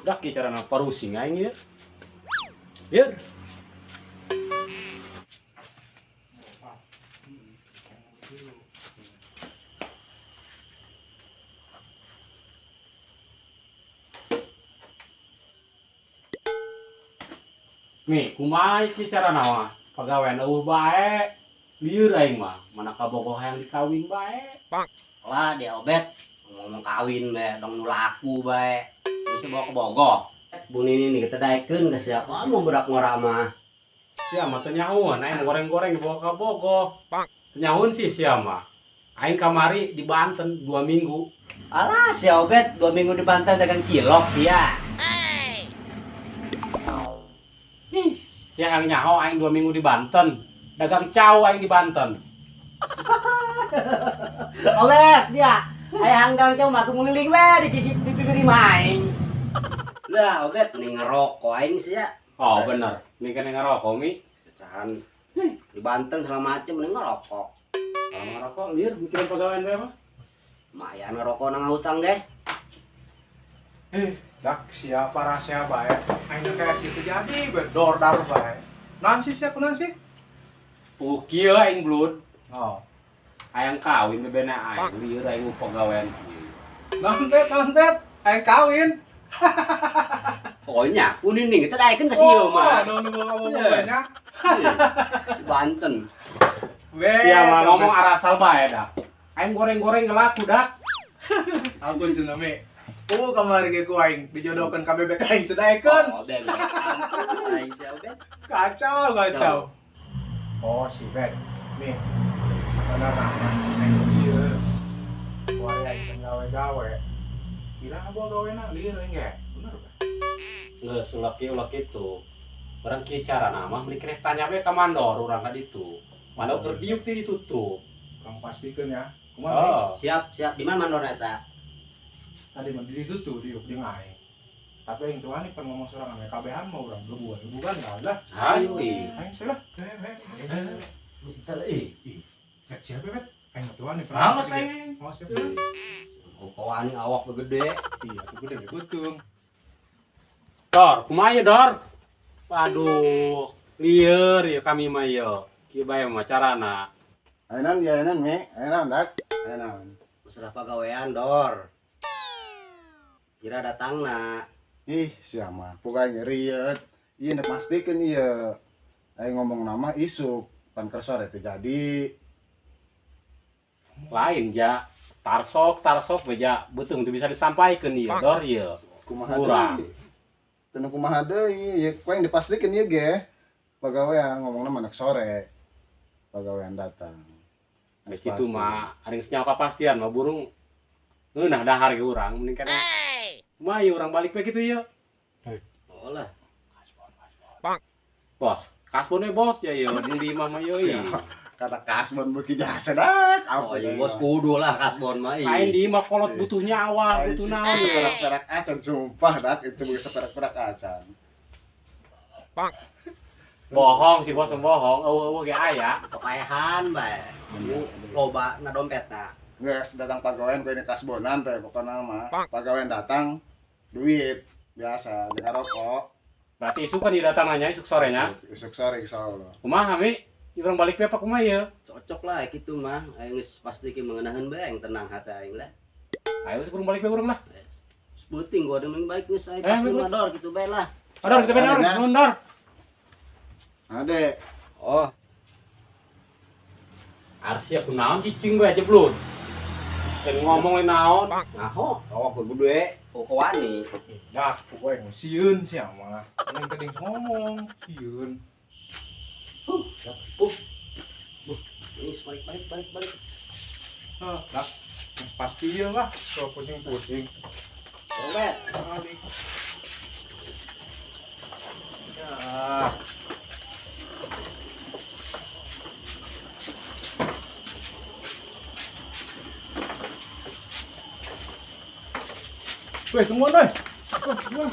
Dak kieu carana parusing aing ieu. Lieur. Mi, kumaha ieu carana mah? Pagawean eueuh bae. Lieur aing mah, mana kabogoh hayang dikawin bae. Lah dia Obet ngomong kawin bae dong nu laku bae. Bisa bawa ke Bogor. Bu Nini nih kita daekeun ka siapa mau budak ngora mah. Sia mah teu nyahoan aing goreng-goreng dibawa ka Bogor. Teu nyahoan sih sia mah. Aing kamari di Banten 2 minggu. Alah si Obet 2 minggu di Banten dagang cilok sia. Ih, sia yang nyaho aing 2 minggu di Banten. Dagang cau aing di Banten. Obet dia aya hanggang cau mah ngeliling we di gigi di bibir imah aing. Lah Obet nih ngerokok aing sia. Oh bener, nih kan ngerokok mi. Pecahan di Banten segala macem nih ngerokok. Kalau ngerokok lieur mikirin pegawaian bae mah. Lumayan ngerokok nang hutang deh. Dak siapa rahasia bae. Aing kayak situ jadi bedor dar bae. Nansi siapa nansi? Kieu aing blud. Oh. Hayang kawin bebena aing, lieur aing pegawaian kieu. Naon bet, aing kawin. Pokoknya kuning nih kita daekeun ka sieu mah. Oh, nu ngomong Iya. banyak. Di Banten. Bet. Sia mah ngomong arasal bae dah. Aing goreng-goreng ngelaku dah. Ampun cenah mi. Kamari ge ku aing dijodohkeun ka bebek aing teu daekeun. Oh, bebek. Ampun aing sia Obet. Kacau, kacau. Oh, si Bet. Mi. Bener nama aing ieu. Kuari aing teu gawe-gawe. Kira bawa gawena lieur aing ge. Bener ba? Geus ulah kieu ulah kitu. Urang kieu carana mah meuni keneh tanya we ka mandor urang ka ditu. Mana keur diuk teh ditutup. Kang pastikeun ya. Kumaha Mi? Oh. Siap, siap. Di mana mandor eta? Tadi mah di ditu tuh diuk jeung aing. Tapi aing tuh ani pernah ngomong sorang ame kabehan mah urang lebuan. Lebuan enggak lah. Ayo ih. Aing sih lah. Mesti teh euy. Bet siapa bet? Aing mah tuh ani pernah. Males aing. Oh, siapa? Kau awak gede. Iya, tuh gede beuteung. Dor, kumaha ieu, Dor? Waduh, lieur ieu kami mah ieu. Kieu bae mah carana. Ayeuna ya ayeuna mi, ayeuna dak. Ayeuna. Masalah pagawean dor. Kira datangna. Ih, sia mah pokoknya ngeriet. Ieu nu pastikeun ieu. Aing ngomong nama isuk, pan keur sore teh jadi. Lain ja. Tarsok, tarsok beja beuteung teu bisa disampaikeun ieu, Dor ieu. Kumaha Kurang. deui? Teu nu kumaha deui, ieu ku aing dipastikeun ieu ge. Pagawean ngomongna mah sore. Pagawean datang. Geus kitu mah, ari geus nyaho kapastian mah burung ngeunah dahar ge urang mending kana. Kumaha ieu urang balik we kitu ieu. Oh lah. Bos, kasbon we bos ya ieu di imah mah ieu ih. Karena kasbon beuki jasa dak. Oh, jeung bos kudu lah kasbon mah ih. Lain di imah kolot butuh nyawa, butuh naon ieu. Seperak-perak acan sumpah dak itu bukan seperak-perak acan. Bohong si bos bohong, eueuh-eueuh ge aya. Kepayahan bae. Loba na dompetna. Geus datang pagawean ku ini kasbonan teh pokona mah. Pagawean datang duit biasa jeung rokok. Berarti isuk kan dia datang nanya isuk sorenya. Isuk sore insyaallah. Kumaha mi? Urang balik we apa kumaha ieu? Cocok lah kitu mah. Aing geus pasti ki mengenaheun bae aing tenang hati aing lah. Ayo urang balik we urang lah. Sebuting gua demen baik geus aing pasti balik. mah dor kitu bae lah. Dor, kita bener, nuhun dor. Ade. Oh, Arsia kunaon cicing bae jeblud. Dan ngomong lain naon. ngaho awak gede, kok wani. Dak, pokoknya sieun sia mah. Aing tadi ngomong sieun. Ini balik balik balik balik. Heh, lah. Pasti ieu lah, kalau pusing-pusing. Obet. Balik. Ya. Weh, tungguan, weh. Weh, tungguan.